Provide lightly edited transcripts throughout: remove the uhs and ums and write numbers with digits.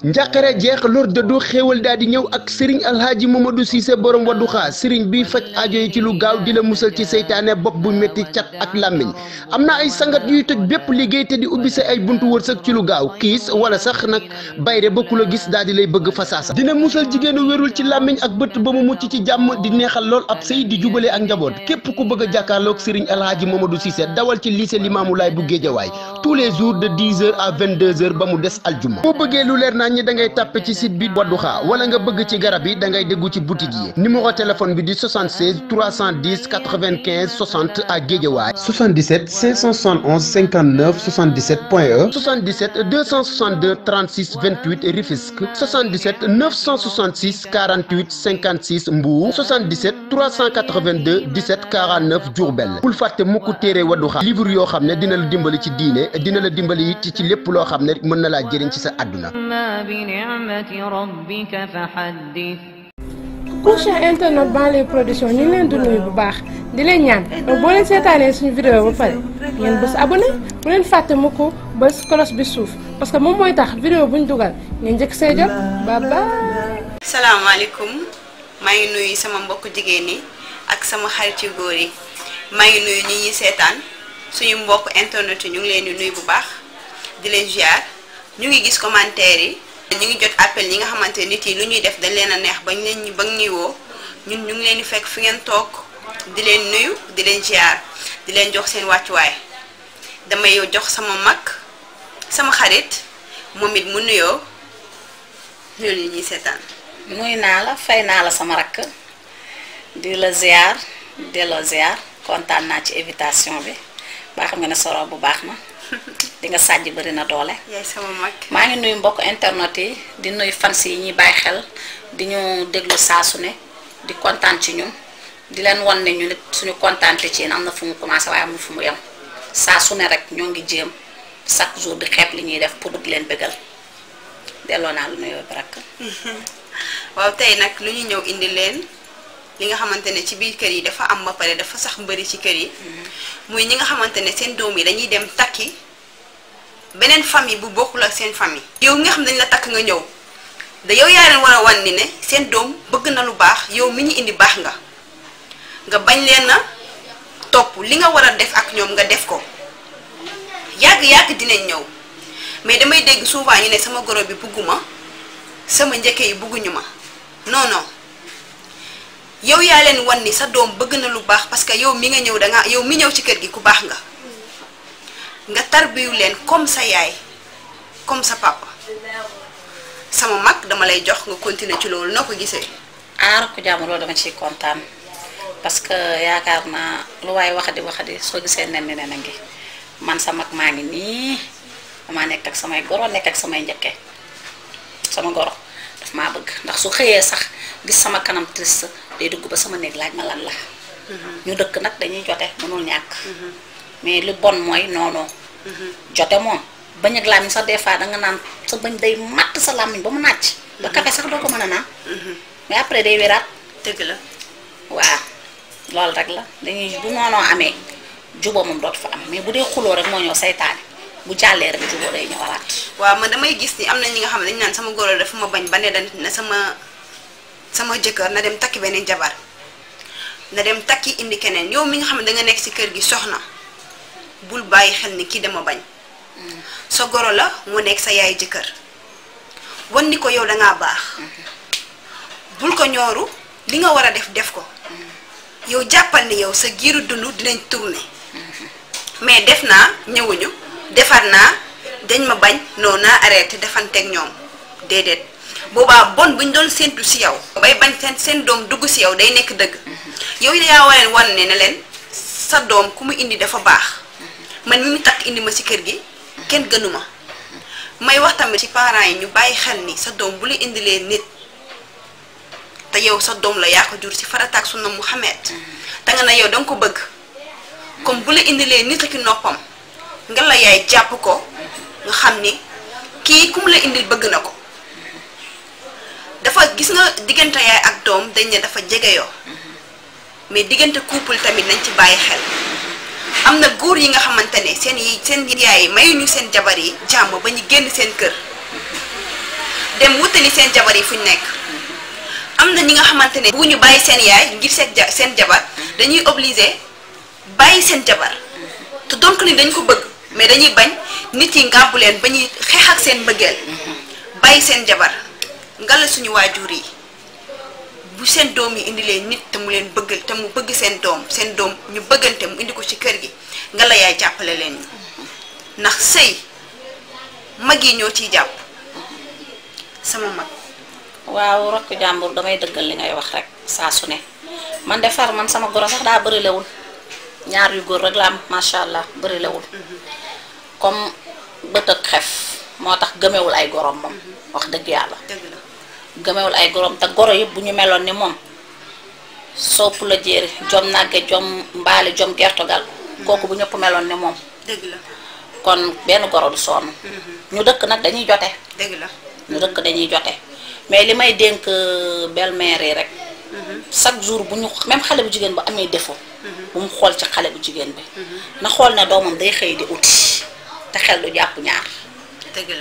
njàqare jeex lor dëddu xéewal daal di ñëw ak Serigne Alhaji Mamadou Cissé borom Wadduha Serigne bi faj aajo yi ci lu gaaw di la musal ci seytaane bopp bu métti cat ak làmmiñ am na ay sangat yuy toj bépp liggéey te di ubbi sa ay buntu wërsëg ci lu gaaw kiis wala sax nag bayre ba ku la gis daal di lay bëgg fa saasa dina musal jigéenu wérul ci làmmiñ ak bët ba mu mucc ci jàmm di neexal lool ab sëy di jubale ak njaboot képp ku bëgg a jàkkaarloog Serigne Alhaji Mamadou Cissé dawal ci lycée Limamoulaye bu Guédiawaye tous les jours de 10h à 22h ba mu des aljuma boo bëggee lu leer naa ñi da ngay tàppe ci site bi Wadduha wala nga bëgg ci garab yi da ngay déggu ci boutique yi numéro téléphone bi di 76 310 95 60 à Guédiawaye 77 571 59 77.e 77 262 36 28 Rufisque 77 966 48 56 Mbour 77 382 17 49 Diourbel bul fàtte mukk téere Wadduha livre yoo xam ne dina la dimbali ci diine dina la dimbali it ci lépp loo xam ne mën na laa jëriñ ci sa àdduna. couche internet Banlieue production ñu ngi leen di nuyu bu baax di leen ñaan donc boo leen seetaanee suñu vidéo ba pare ngeen bës abonné bu leen fàtte mu ko bës cloche bi suuf parce que moom mooy tax vidéo bu ñu dugal ngeen njëkk see jot ba ba. salaamaaleykum maa ngi nuyu sama mbokku jigéen ñi ak sama xarit yu góor yi maa ngi nuyu ñi ñuy seetaan suñu mbokk internet yi ñu ngi leen di nuyu bu baax di leen ziar ñu ngi gis commentaire yi. ñu ngi jot appel ñi nga xamante nit yi lu ñuy def dañ leen a neex bañ leen ba ñuy woo ñun ñu ngi leen di fekk fi ngeen toog di leen nuyu di leen ziar di leen jox seen wàccuwaay damay jox sama mag sama xarit moom it mu nuyoo nuyu li ñuy seetaan. nuyu naa la fay naa la sama rakk di la ziar delloo ziar kontaan naa ci invitation bi baa xam nga ne soro bu baax na. di nga sàjj bari na doole. yaay sama mag. maa ngi nuyu mbokk internet yi di nuyu fans yi ñuy bàyyi xel di ñu déglu saa su ne di kontaan ci ñun di leen wan ne ñu nit suñu kontaante ci yéen am na fu mu commencé waaye amul fu mu yem saa su ne rek ñoo ngi jéem chaque jour di xeeb li ñuy def pour di leen bëggal delloo naa lu nuyoo bi rek. waaw tey nag lu ñu ñëw indi leen li nga xamante ne ci biir kër yi dafa am ba pare dafa sax mbëri ci kër yi. muy ñi nga xamante ne seen doom yi dañuy dem takki. beneen famille bu bokkul ak seen famille. yow nga xam ne dañ la takk nga ñëw da yow yaa leen war a wan ni ne seen doom bëgg na lu baax yow mi ñu indi baax nga bañ leen a topp li nga war a def ak ñoom nga def ko yàgg dinañ ñëw mais damay dégg souvent ñu ne sama goro bi bugguma sama njëkke yi bugguñu ma non yow yaa leen wan ni sa doom bëgg na lu baax parce que yow mi nga ñëw yow mi ñëw ci kër gi ku baax nga tarbiyu leen comme sa yaay comme sa papa sama mag dama lay jox nga continuer ci loolu noo ko gisee. aar ko jàmm loolu dama ciy kontaan parce que yaakaar naa lu waay waxadi soo gisee nen ni nen a ngi man sa mag maa ngi nii damaa nekk ak samay goro nekk ak samay njëkke sama goro daf maa bëgg ndax su xëyee sax gis sama kanam triste day dugg ba sama néeg laaj ma lan la. ñu dëkk nag dañuy jote mënul ñàkk. mais lu bon mooy noonu. jote moom bañ ak làmmiñ sax des fois danga naan sa bañ day matt sa làmmiñ ba mu nàcc. ba kafe sax doo ko mën a naan. mais après day wéraat. dëgg la. waaw loolu rek la dañuy bu noonoo amee juboo moom dootu fa am mais bu dee xuloo rek moo ñëw saytaane bu jàllee rek juboo day ñëwalaat. waaw man damay gis ni am na ñi nga xam ne dañu naan sama góor dafa ma bañ ba ne dañ ne sama jëkkër na dem takki beneen jabar na dem takki indi keneen yow mi nga xam ne danga nekk ci kër gi soxna. bul bàyyi xel ni kii dama bañ sa goro la mu nekk sa yaay jëkkër wan ni ko yow dangaa baax bul ko ñooru li nga war a def ko yow jàppal ni yow sa giiru dund dinañ tourné mais def naa ñëwuñu defar naa dañ ma bañ non naa arrêté defanteeg ñoom déedéet boobaa bon buñ doon séentu si yow bay bañ seen doom dugg si yow day nekk dëgg yow yaa wareen wan ne leen sa doom ku mu indi dafa baax man mi mu takk indi ma ci kër gi kenn gënuma may wax tamit ci parents yi ñu bàyyi xel ni sa doom bu la indilee nit te yow sa doom la yaa ko jur ci farata ak sunna Muhammad te nga ne yow danga ko bëgg comme bu la indilee nit ak noppam nga la yaay jàpp ko nga xam ni kii ku mu la indil bëgg na ko dafa gis nga diggante yaay ak doom dañ ne dafa jege yoo mais diggante couple tamit nañ ci bàyyi xel am na góor yi nga xamante ne seen yaay mayuñu seen jabar yi jàmm ba ñu génn seen kër dem wutali seen jabar yi fu ñu nekk. am na ñi nga xamante ne bu ñu bàyyi seen yaay ngir seen jabar dañuy obligé bàyyi seen jabar te donc ni dañ ko bëgg mais dañuy bañ nit yi ngàbbu leen ba ñuy xeex ak seen mbëggeel bàyyi seen jabar ngala suñu waajur yi bu seen doom yi indilee nit te mu leen bëgg te mu bëgg seen doom ñu bëggante mu indi ko ci kër gi ngala yaay jàppale leen ndax sëy mag yi ñoo ciy jàpp sama mag. waaw rokk jàmbur damay dëggal li ngay wax rek saa su ne man de far man sama goro sax daa bërilewul ñaar yu góor rek la am macha allah bërilewul comme bët ak xef moo tax gëmewul ay gorom moom wax dëgg yàlla gëmewul ay gorom te goro yëpp bu ñu meloon ni moom sopp la jéeri jom nàgge jom mbaali jom gertogal kooku bu ñëpp meloon ni moom dëgg la kon benn goro du sonn ñu dëkk nag dañuy jote dëgg la ñu dëkk dañuy jote mais li may dénk belle-mère yi rek chaque jour bu ñu même xale bu jigéen bu amee défaut bu mu xool ci xale bu jigéen bi na xool ne doomam day xëy di uti te xel du jàpp ñaar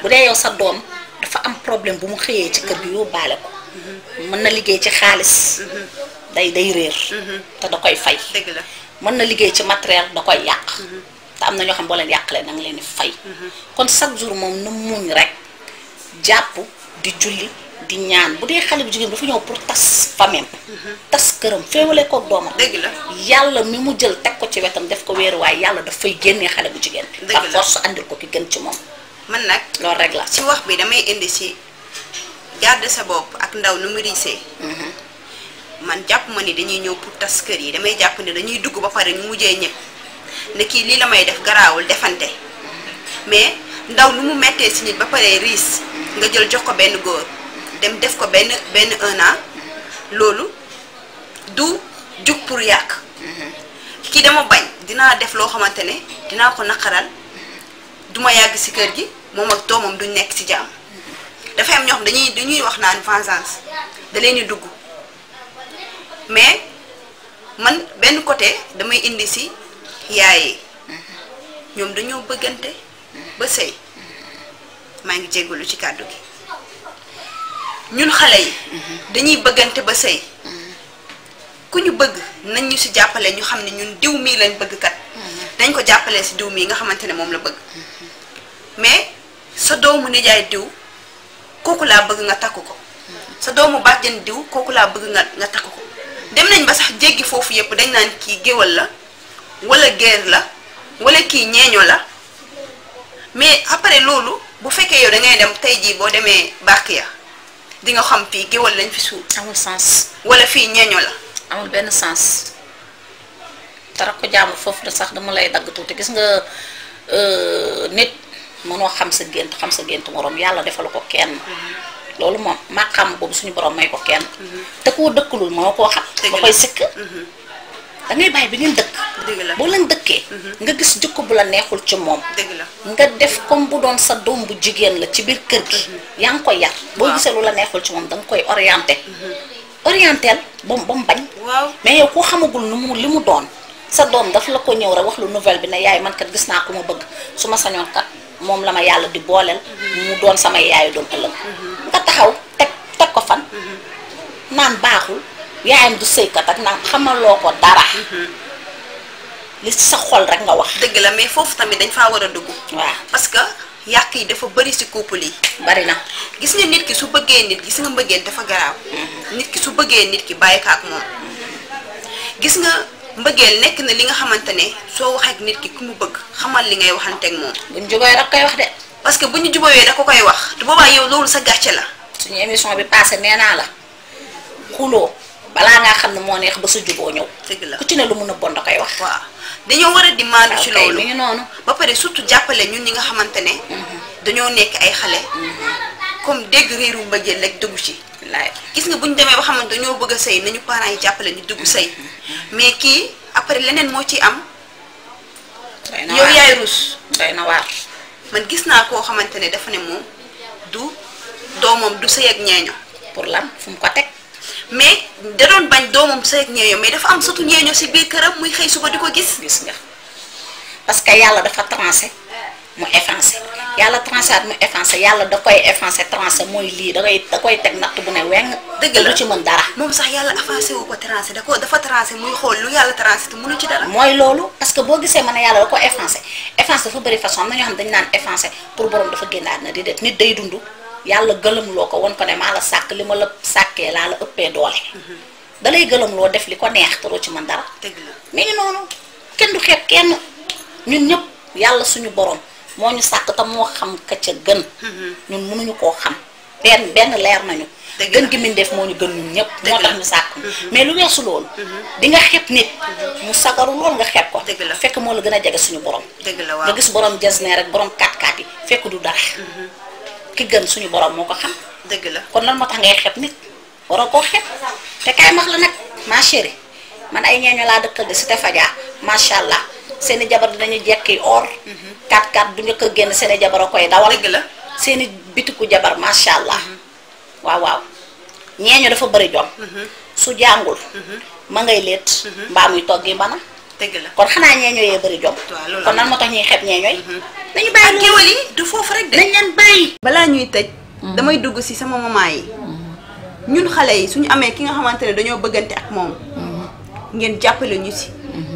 bu dee yow sa doom dafa am problème bu mu xëyee ci kër gi yóbbaale ko mën na liggéey ci xaalis day réer te da koy fay mën na liggéey ci matériel da koy yàq te am na ñoo xam boo leen yàqalee da nga leen di fay kon chaque jour moom na muñ rek jàpp di julli di ñaan bu dee xale bu jigéen dafa ñëw pour tas famem tas këram féewale koog doomam dëgg la yàlla mi mu jël teg ko ci wetam def ko wéeru waaye yàlla daf fay génnee xale bu jigéen bi par force andil ko ki gën ci moom man nag loolu rek la ci wax bi damay indi ci garder sa bopp ak ndaw nu mu riisee man jàpp ma ni dañuy ñëw pour tas kër yi damay jàpp ne dañuy dugg ba pare ñu mujjee ñëpp ne kii lii la may def garaawul defante mais ndaw nu mu mettee ci nit ba pare riis nga jël jox ko benn góor dem def ko benn 1 an loolu du jug pour yàq kii dama bañ dinaa def loo xamante ne dinaa ko naqaral duma yàgg ci kër gi moom ak doomam duñ nekk ci jàmm dafay am ñoo xam dañuy wax naan vengeance da leen di dugg mais man benn côté damay indi ci yaay yi ñoom dañoo bëggante ba sëy maa ngi jéggalu ci kàddu gi ñun xale yi dañuy bëggante ba sëy ku ñu bëgg nañ ñu ci jàppale ñu xam ne ñun diw mii lañ bëgg kat dañ ko jàppale ci diw mii nga xamante ne moom la bëgg mais sa doomu nijaay diw kooku laa bëgg nga takku ko sa doomu bàjjen diw kooku laa bëgg nga takku ko dem nañ ba sax jéggi foofu yëpp dañ naan kii géwal la wala géer la wala kii ñeeño la mais après loolu bu fekkee yow da ngay dem tey jii boo demee bàkk ya di nga xam fii géwal lañ fi suul amul sens wala fii ñeeño la amul benn sens dara ko jaamu foofu de sax dama lay dagg tuuti gis nga nit mënoo xam sa gént moroom yàlla defalu ko kenn loolu moom maa xam boobu suñu borom may ko kenn te koo dëkkalul moo koo xam ba koy sikk da ngay bàyyi bi ngeen dëkk boo leen dëkkee nga gis jikko bu la neexul ci moom nga def comme bu doon sa doom bu jigéen la ci biir kër gi yaa ngi koy yar boo gisee lu la neexul ci moom da nga koy orienté ba mu bañ mais yow koo xamagul li mu doon sa doom daf la ko ñëw rek wax lu nouvelle bi ne yaay man kat gis naa ko ma bëgg su ma sañoon kat moom la ma yàlla di booleel mu doon sama yaayu doon ëllëg nga taxaw teg ko fan naan baaxul yaayam du sëykat ak naan xamaloo ko dara li ci sa xol rek nga wax dëgg la mais foofu tamit dañ faa war a dugg waaw parce que yàq yi dafa bëri ci couple yi bari na gis nga nit ki su bëggee nit gis nga mbëggeel dafa garaaw nit ki su bëggee nit ki bàyyi ko ak moom gis nga mbëggeel nekk na li nga xamante ne soo wax ak nit ki ku mu bëgg xamal li ngay waxanteeg moom buñ jubóoyee rek koy wax de parce que bu ñu jubóoyee da ko koy wax te boobaa yow loolu sa gàcce la suñu émission bi passé nee naa la xuloo balaa ngaa xam ne moo neex ba sa juboo ñëw dëgg la ku ci ne lu mun a bon da koy wax waaw dañoo war a di maandu ci loolu mi ngi noonu ba pare surtout jàppale ñun ñi nga xamante ne dañoo nekk ay xale comme dégg réeru mbëggeel rek dugg ci gis nga bu ñu demee ba xamante dañoo bëgg a sëy nañu parents yi jàppale ñu dugg sëy mais kii après leneen moo ci am yow yaay rus doy na waar man gis naa koo xamante ne dafa ne moom du doomam du sëy ak ñeeño pour lan fu mu ko teg mais da doon bañ doomam sëy ak ñeeño mais dafa am surtout ñeeño ci biir këram muy xëy suba di ko gis gis nga parce que yàlla dafa trancé mu effacé yàlla trancé at mu effacé yàlla da koy effacé trancé mooy lii da koy teg natt bu ne weng. dëgg la lu ci mën dara. moom sax yàlla effacé wu ko trancé dafa trancé muy xool lu yàlla trancé te mënu ci dara. mooy loolu parce que boo gisee ma ne yàlla da ko effacé effacé dafa bëri façon am na ñoo xam dañu naan effacé pour borom dafa génn àddina di det nit day dund yàlla gëlëmloo ko won ko ne maa la sàkk li ma la sàkkee laa la ëppee doole. da lay gëlëmloo def li ko neex te doo ci mën dara. dëgg la mi ngi noonu kenn du xeeb kenn ñun ñëpp yàlla suñu borom moo ñu sàkk te moo xam ka ca gën. ñun mënuñu koo xam benn leer nañu. gën gi min def moo ñu gën ñun ñëpp. moo tax ñu sàkk mais lu weesu loolu. di nga xeeb nit. mu sagaru loolu nga xeeb ko. fekk moo la gën a jege suñu borom. nga gis borom jasneer rek borom 4x4 yi fekk du dara. ki gën suñu borom moo ko xam. dëgg la kon lan moo tax ngay xeeb nit waroo koo xeeb te kaay max la nag ma chérie man ay ñeeño laa dëkkal de Cité Fadia macha allah seeni jabar dinañu jekki or. 4x4 du ñu ko génn seeni jabar a koy dawal. dëgg la seeni bitiku jabar macha allah. waaw ñeeño dafa bëri jom. su jàngul. ma ngay leet. mbaa muy toggi bana. dëgg la kon xanaa ñeeño yee bëri jom. kon nan moo tax ñuy xeeb ñeeño yi. nañu bàyyi géwël yi du foofu rek de. nañ leen bàyyi. balaa ñuy tëj. damay dugg ci sama maman yi. ñun xale yi suñu amee ki nga xamante ne dañoo bëggante ak moom. ngeen jàppale ñu ci.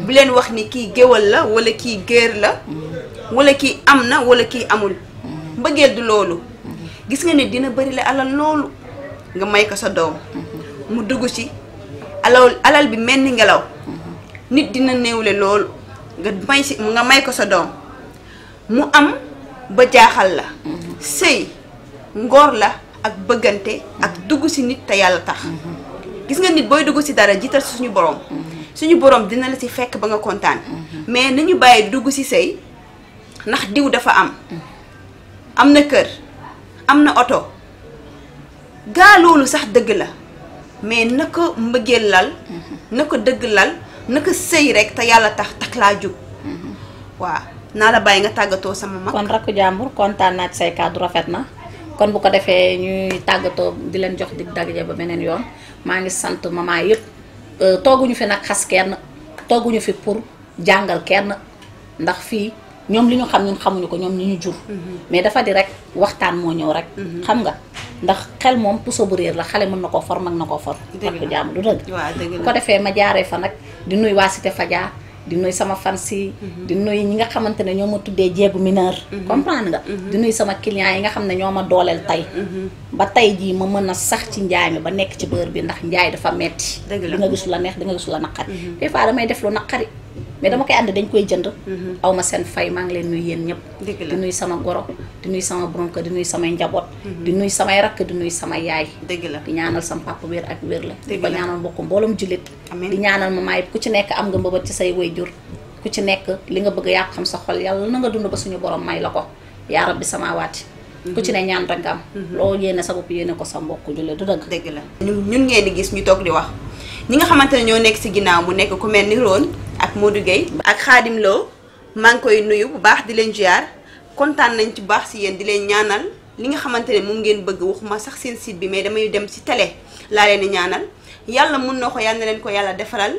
bu leen wax ni kii géwël la wala kii géer la. wala kii am na wala kii amul. mbëggeel du loolu. gis nga ne dina bëri la alal loolu. nga may ko sa doom. mu dugg ci alal bi mel ni ngelaw. nit dina néewle loolu. nga may ko sa doom. mu am ba jaaxal la. sëy ngor la ak bëggante ak dugg ci nit te yàlla tax. gis nga nit booy dugg ci dara jiital ci suñu borom. suñu borom dina la ci fekk ba nga kontaan. mais nañu bàyyi dugg ci sëy ndax diw dafa am na kër am na oto gaa loolu sax dëgg la mais na ko mbëggeel lal. na ko dëgg lal na ko sëy rek te yàlla tax tak laa jug. waaw naa la bàyyi nga tàggatoo sama mag. kon rakku jàmbur kontaan naa ci say kàddu rafet na. kon bu ko defee ñuy tàggatoo di leen jox dig daje ba beneen yoon maa ngi sant maman yëpp tooguñu fi nag xas kenn tooguñu fi pour jàngal kenn ndax fii ñoom li ñu xam ñun xamuñu ko ñoom ñi ñu jur. mais dafa di rek waxtaan moo ñëw rek. xam nga ndax xel moom puso bu réer la xale mën na koo for mag na koo for. dëgg la jàmm du dëgg. waaw dëgg la bu ko defee ma jaaree fa nag di nuy waa Cité Fadia di nuy sama fans yi di nuy ñi nga xamante ne ñoo ma tuddee jeegu mineur. comprendre nga. di nuy sama clients yi nga xam ne ñoo ma dooleel tey. ba tey jii ma mën a sax ci njaay mi ba nekk ci bër bi ndax njaay dafa metti. dëgg la di nga gis lu la neex di nga gis lu la naqari. des fois damay def lu naqari. mais dama koy ànd dañ koy jënd. aw ma seen fay maa ngi leen nuy yéen ñëpp. di nuy sama goro di nuy sama borom kër di nuy samay njaboot. di nuy samay rakk di nuy sama yaay. dëgg la di ñaanal sama papa wér ak wér la. di ko ñaanal mbokku mboolum jullit. di ñaanal ma maay ku ci nekk am nga mbëbët ci say waajur ku ci nekk li nga bëgg yaa xam sa xol yàlla na nga dund ba suñu borom may la ko yaa rabbi sama waati. ku ci ne ñaan rek nga am. loo yéene sa bopp yéene ko sa mbokku jullit du dëgg. dëgg la ñun ngeen di gis ñu toog di wax ñi nga xamante ne ñoo nekk ci ginnaaw mu nekk ku mel ni Rone ak Modou Gueye ak Khadim Lo maa ngi koy nuyu bu baax di leen ziar kontaan nañ ci baax ci yéen di leen ñaanal li nga xamante ne moom ngeen bëgg waxuma sax seen site bi mais damay dem ci télé laa leen di ñaanal yàlla mun na ko yàlla na leen ko yàlla defaral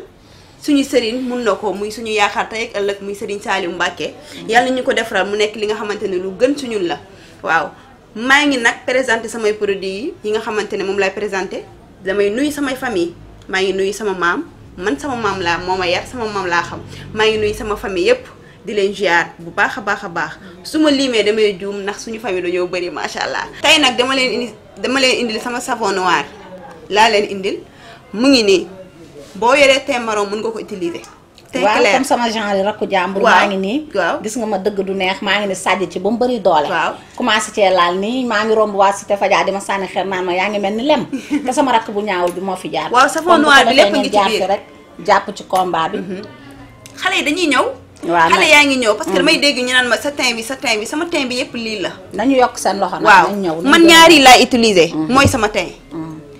suñu sëriñ mun na ko muy suñu yaakaar tey ak ëllëg muy sëriñ Saliou Mbacké yàlla ñu ko defaral mu nekk li nga xamante ne lu gën suñun la waaw maa ngi nag présenté samay produits yi nga xamante ne moom lay présenté damay nuyu samay famille maa ngi nuyu sama maam man sama maam laa moo ma yar sama maam laa xam maa ngi nuyu sama famille yépp di leen ziar bu baax a baax su ma limee damay juum ndax suñu famille dañoo bëri macha allah. tey nag dama leen indil sama savon noir laa leen indil mu ngi nii boo yoree teint marron mën nga ko utiliser. teint clair waaw comme sama genre rakku jàmbur. maa ngi nii. waaw gis nga ma dëgg du neex maa ngi ni sàjj ci ba mu bëri doole. waaw commencé cee laal nii maa ngi romb waa Cité Fadia di ma sànni xeer naan ma yaa ngi mel ni lem. te sama rakk bu ñaawul bi moo fi jaar. waaw savon noir bi lépp ngi ci biir rek jàpp ci combat bi. xale yi dañuy ñëw. waaw xale yaa ngi ñëw parce que damay dégg ñu naan ma sa teint bi sama teint bi yépp lii la. nañu yokk seen loxo nag. waaw nañu ñëw man ñaari laay utiliser. mooy sama teint.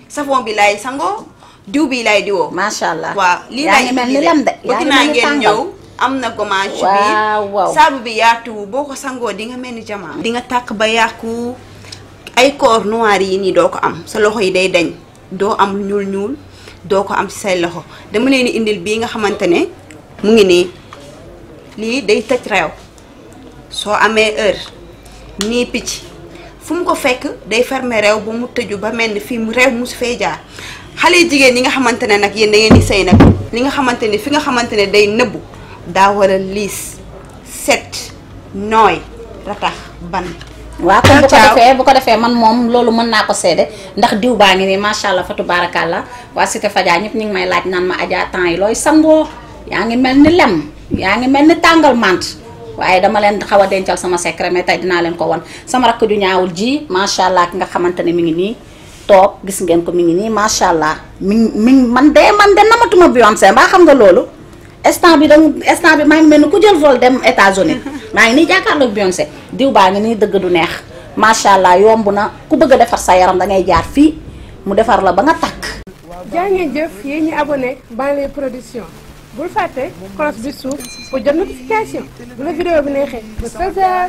savon bi laay sangoo diw bi laay diwoo. macha allah waaw lii yaa laay ngi mel ni lem de. bëgg naa ngeen ñëw am na gommage ci biir saabu bi yaatu boo ko sangoo di nga mel ni jamaa. di nga tàkk ba yàqu ay corps noir yi nii doo ko am sa loxo yi day dañ doo am ñuul doo ko am ci say loxo dama leen di indil bii nga xamante ne mu ngi nii lii day tëj reew soo amee heure nii picc fu mu ko fekk day fermer reew ba mu tëju ba mel ni fii mu reew mu su fee jaar xale jigéen ñi nga xamante ne nag yéen da ngeen di sëy nag li nga xamante ne fi nga xamante ne day nëbbu daa war a liis set nooy ratax ban. waaw kon bu ko defee man moom loolu mën naa ko seede ndax diw baa ngi nii macha allah fa tubaarakallah waa Cité Fadia ñëpp ñu ngi may laaj naan ma Adja temps yi looy sangoo yaa ngi mel ni lem yaa ngi mel ni tàngal mant waaye dama leen xaw a dencal sama secret mais tey dinaa leen ko won sama rakk ju ñaawul ji macha allah ki nga xamante ne mi ngi nii toog gis ngeen ko mi ngi nii macha allah mi man de namatuma Beyoncé mbaa xam nga loolu instant bi maa ngi mel ni ku jël vol dem États-Unis maa ngi nii jàkkaarloog Beyoncé diw baa ngi nii dëgg du neex macha allah yomb na ku bëgg a defar sa yaram da ngay jaar fii mu defar la ba nga takk. jaa ngeen jëf yéen ñi abonné Banlieue production bul fàtte cloche bi suuf pour jot notification bu la vidéo bi neexee ba